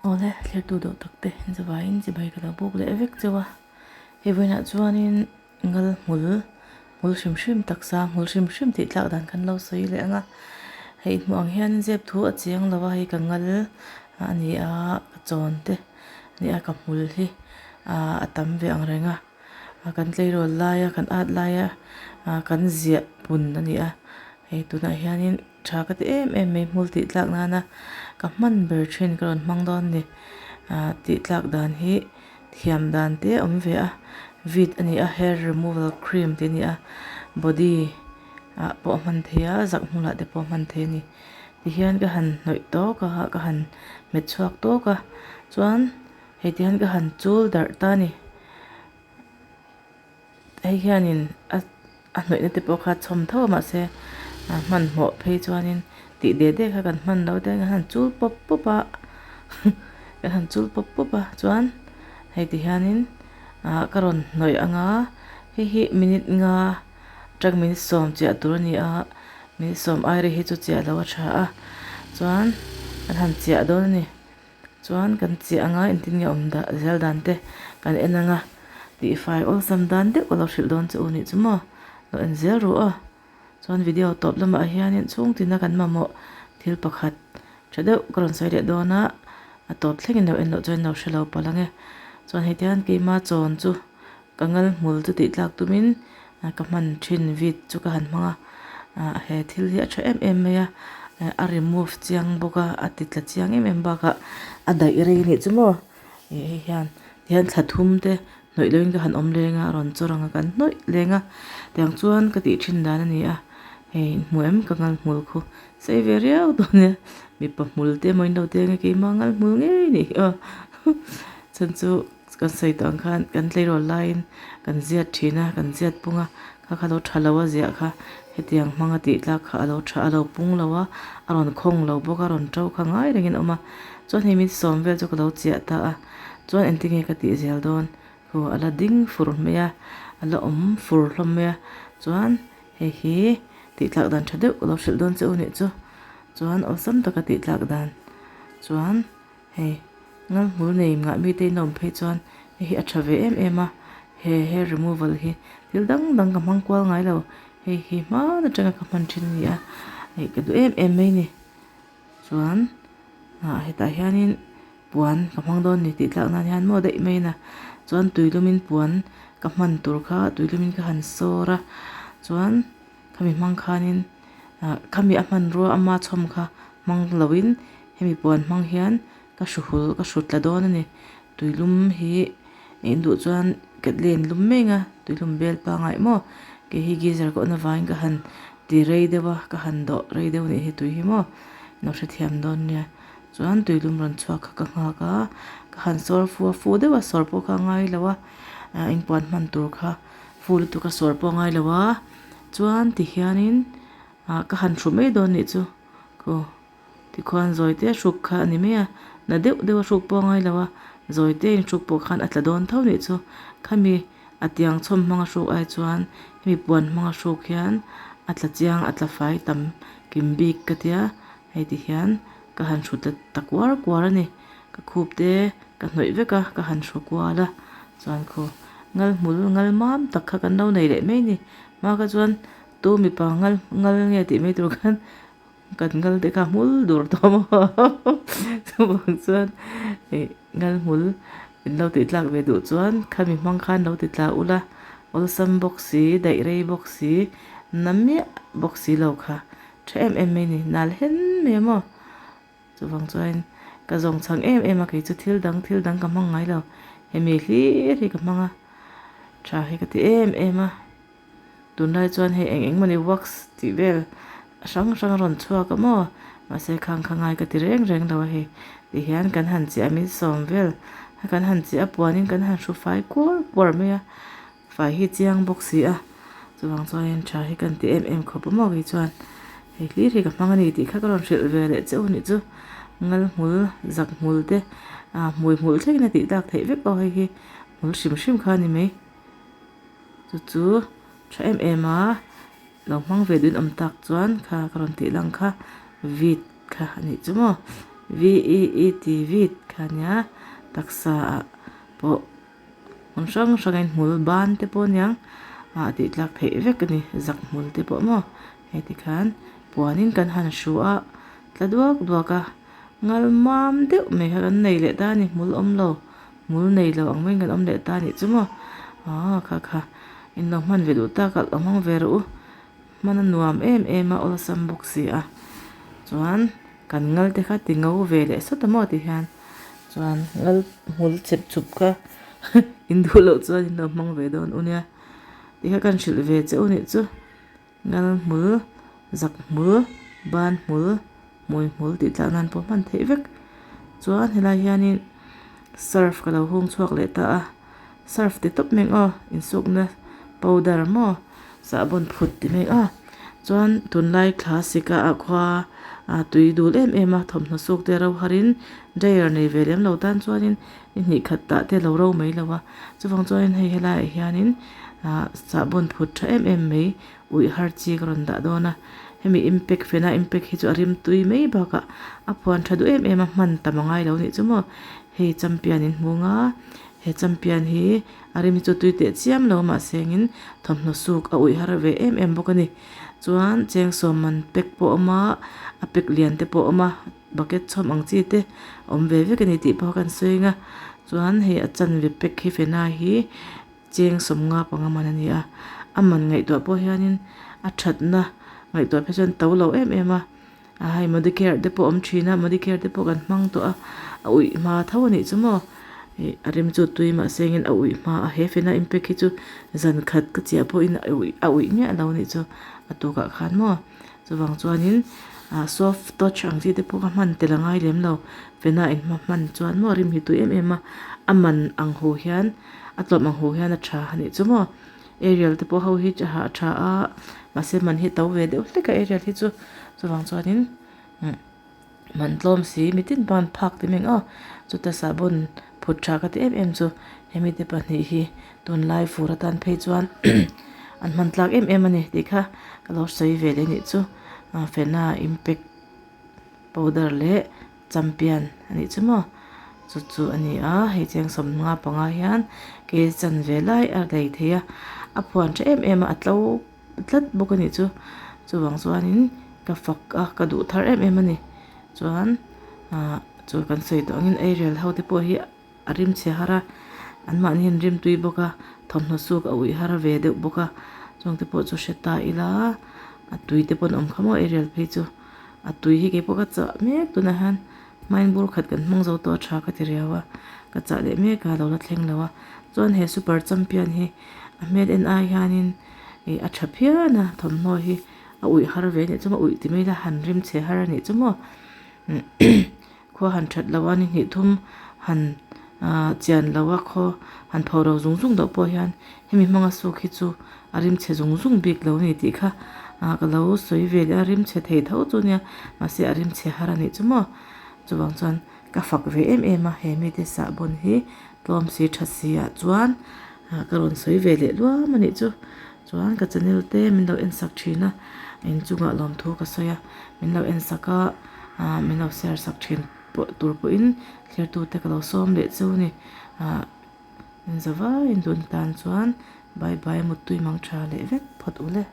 Awle, thlertu dawh tak te zavaiin chibai ka lo buk leh vek chauh a, hei vawiinah chuanin ngal hmul hmul hrim hrim taksa hmul hrim hrim tih tlak dan kan lo sawi leh ang a, hei hmuh ang hian zep thu a chiang lo a, hei ka ngal a ni a ka chawn te a ni a ka hmul hi ah a tam ve ang reng a. Kan tleirawl laia kan at laia kan ziah pun a ni a, hei tunah hianin tha ka ti em em mai hmul tih tlak nana ka hman ber thin ka rawn hmang dawn a ni. Tih tlak dan hi thiam dan te a awm ve a, vit a ni a hair removal cream tih a ni a, body ah pawh a hman theih a zak hmulah te pawh a hman theih a ni. Tihian ka han hnawih tawk a ka han hmet chhuak tawk a chuan. Hei ti hian ka han chul darh ta a ni. Hei hianin a a hnawihna te pawh kha a chhawm tho a mahse a hmanhmawh phei chuanin tih deh deh kha kan hman lo te kan han chul pawp pawp a kan han chul pawp pawp a chuan hei ti hianin ah ka rawn hnawih ang a hei hi minute nga atang minute sawm chiah tur a ni a minute sawm ai rei hi chu chiah loh a tha a chuan kan han chiah dawn a ni. Chuan kan chiah anga engtin nge awm dah zel dan te kan en anga tihfai awlsam dan deuh ka lo hrilh dawn che u nih chu maw lo en zel ru aw. Chuan video tawp lamah hianin chhung tina kan mamawh thil pakhat tha deuh ka rawn sawi leh dawn a, a tawp thlengin lo en loh chuan in lo hre lo palh ang e. Chuan heti hian keima chawn chu Ka ngal hmul chu tih tlak tumin ka hman thin vit chu ka han hmang a, he thil hi a tha em em mai a, a remove chiang bawk a, a ti tla chiang em em bakah a daih rei anih chu maw ih hei hian tihian thla thum te hnawih loin ka han awm leng a, a rawn chawr ang a kan hnawih leng a, tiang chuan ka tih thin dan a ni a, hei hmu em ka ngal hmul khu sei ve riau dawn nia, mipa hmul te emaw in lo ti ang e keimah ngal hmul ngei anih hi aw chhan chu. Kan sawi tawh ang khan kan tleirawl laiin kan ziat thin a, kan ziat pung a, kha kha lo tha lo a ziah kha hetiang hmanga tih tlak kha a lo tha a lo pung lo a, a rawn khawng lo bawk a, a rawn to kha ngai rengin a awm a, chuan hei min sawm vel chu ka lo chiah ta a, chuan engtin nge ka tih zel dawn khu a la ding fur mai a, a la awm fur hlawm mai a, chuan hei hi tih tlak dan tha deuh ka lo hrilh dawn che u nih chu, chuan awlsam taka tih tlak dan chuan. Hei ngal hmul nei ngah mite in awm phei chuan hei hi a tha ve em em a, he hair removal hi thil dang dang ka hmang kual ngai lo, hei hi hman atanga ka hman thin a ni a, hei ka duh em em mai ni. Chuan ah hetah hianin puan ka hmang dawn ni tih tlak nan hian maw daih mai a, chuan tuilumin puan ka hman tur kha tuilumin ka han sawr a, chuan khami hmang khanin ah khami a hmanrua ama chhawm kha hmang loin hemi puan hmang hian ka hru hul ka hru tla dawn a ni tuilum hi eng duh chuan kettle an lum mek a tuilum bel pangai maw kei hi geyser ka on avangin ka han ti rei deuh a ka han dawh rei deuh anih hi tui hi maw lo hrethiam dawn nia chuan tuilum rawn chhuak kha ka nghak a ka han sawr fu a fu deuh a sawr pawh kha a ngai lo a ah eng puan hman tur kha fu lutuk a sawr pawh a ngai lo a chuan tihianin ah ka han hru mai dawn nih chu khaw tikhuan zawi te hruk kha a ni mai a na deuh deuh a hruk pawh a ngai lo a zawi te in hruk pawh khan a tla dawn tho nih chu khami a tiang chhawm hmanga hruk ai chuan hemi puan hmanga hruk hian a tla chiang a tla fai tam kim bik ka tia hei ti hian ka han hru ta ta kuar kuar a ni ka khup te ka hnawih vek a ka han hru kual a chuan khaw ngal hmul ngal mam tak kha kan lo nei leh mai a ni hma kha chuan tu mipa ngal ngal nge tih mai tur khan kan ngal te kha hmul dur tawh maw chuvang chuan ih ngal hmul in lo tih tlak ve duh chuan khami hmang khan lo ti tla ula awlsam bawk si daih rei bawk si na miah bawk si lo kha tha em em mai a ni nal hen mai a maw. Chuvang chuan ka zawng chhang em em a kei chu thil dang thil dang ka hmang ngai lo hemi hlir hi ka hmang a tha hi ka ti em em a tunlai chuan hei eng eng mawni wax tih vel hrang hrang a rawn chhuak a maw mahse khang kha ngai ka ti reng reng lo a hei ti hian kan han chiah a min sawm vel kan han chiah a puanin kan han hru fai kuar kuar mai a. Fai hi chiang bawk si a, chuvang chuanin tha hi kan ti em em khawp a maw kei chuan hei hlir hi ka hmang a ni tih kha ka rawn hrilh ve leh che u nih chu ngal hmul zak hmul te ah hmui hmul thlengin a tih tlak theih vek aw hei hi hmul hrim hrim kha a ni mai chu chu tha em em a lo hmang ve duhin awm tak chuan kha ka rawn tih lang kha vit kha a nih chu maw. V E E T veet kha nia taksa ah pawh hmun hrang hrangin hmul ban te pawh aniang ah tih tlak theih vek a ni zak hmul te pawh maw hei tikhan puanin kan han hru a tla duak duak a ngal mam deuh mai kha kan nei leh ta a ni hmul awm lo hmul nei lo ang maiin kan awm leh ta a nih chu maw aw kha kha in lo hman ve duh tak a lo hmang ve rawh u. Hman a nuam em em a awlsam bawk si a chuan kan ngal te kha ti ngo ve leh sawt a maw ti hian chuan ngal hmul chep chup kha in duh loh chuan in lo hmang ve dawn u nia ti kha kan hrilh ve che u nih chu ngal hmul zak hmul ban hmul hmui hmul tih tlak nan pawh hman theih vek chuan helai hianin surf ka lo hung chhuak leh ta a. Surf ti tawp mai ang aw insukna powder maw sahbawn phut ti mai ang aw chuan tunlai thla sika ah khua ah tui dul em em a thawmhnaw suk te ro harin dryer nei ve lem lo tan chuanin ni hnih khat tah te a lo ro mai lo a chuvang chuanin hei helaiah hianin ah sahbawn phut tha em em mai uih har chi ka rawn dah dawn a hemi impact fena impact hi chu a rim tui mai bakah a phuan tha duh em em a hman tam a ngai lo nih chu maw hei champion in hmu nga. He champion hi a rim hi chu tui teh chiam lo mahse engin thawmhnaw suk a uih har ve em em bawk a ni. Chuan cheng sawm man pack pawh a awm a, a pack lian te pawh a awm a, bucket chhawm ang chi te a awm ve vek a ni tih pawh kan sawi ang a. Chuan hei a chanve pack hi fena hi cheng sawmnga panga man a ni a, a man ngaihtuah pawh hianin a thatna ngaihtuah phei chuan to lo em em a. A hei Modicare te pawh a awm thin a Modicare te pawh kan hmang tawh a a uih hma tho a nih chu maw ih a rem chu tui mahse engin a uih hma a he fena impact hi chu zan khat ka chiah pawhin a uih a uih miah lo a nih chu a tukah khan maw chuvang chuanin ah soft touch ang chi te pawh kha hman tel a ngai lem lo fena in hma hman chuan maw rim hi tui em em a a man ang hu hian a tlawm ang hu hian a tha a nih chu maw. Ariel te pawh ho hi a tha a mahse man hi a to ve deuh hlek a Ariel hi chu chuvang chuanin man tlawm si mitin pawn phak ti mai ang aw chuta sahbawn phut tha ka ti em em chu hemi te pahnih hi tunlai fur atan phei chuan an hman tlak em em a ni tih kha ka lo sawi ve leh anih chu fena impact powder leh champion a nih chu maw chu chu a ni a hei cheng sawmnga panga hian ke chanve lai a lei thei a a phuan tha em em a a tlo tlat bawk a nih chu chuvang chuanin ka fak a ka duh thar em em a ni chuan ah chu kan sawi tawh angin Ariel ho te pawh hi a rim chhe har a anmahni an rim tui bawk a thawmhnaw suk a uih har ve deuh bawk a chung te pawh chu hre ta ila a tui te pawh an awm kha maw Ariel phei chu. A tui hi keipawh ka chah mek tunah hian hmain bur khat kan hmang zo tawh a tha ka ti riau a ka chah leh mek a lo la thleng lo a chuan he super champion hi a hmel en ai hianin ih a tha phian a thawmhnaw hi a uih har ve anih chu maw uih ti mai ila han rim chhe har anih chu maw khua han that loh a ni hnih thum han ah chian loh a khaw han pho ro zung zung deuh pawh hian hemi hmanga suk hi chu a rim chhe zung zung bik lo a ni tih kha ah ka lo sawi ve leh a rim chhe thei tho chu nia mahse a rim chhe har a nih chu maw chuvang chuan ka fak ve em em a he mite sahbawn hi tlawm si tha si ah chuan ah ka rawn sawi ve leh luam a nih chu chuan ka channel te min lo en sak thin a inchungah lawmthu ka sawi a min lo en sak a. ah min lo share sak thin pawh tur pawhin thlertute ka lo sawm leh chu a ni ah in zavaiin tun tan chuan bye bye muttui mang tha leh vek phawt ule.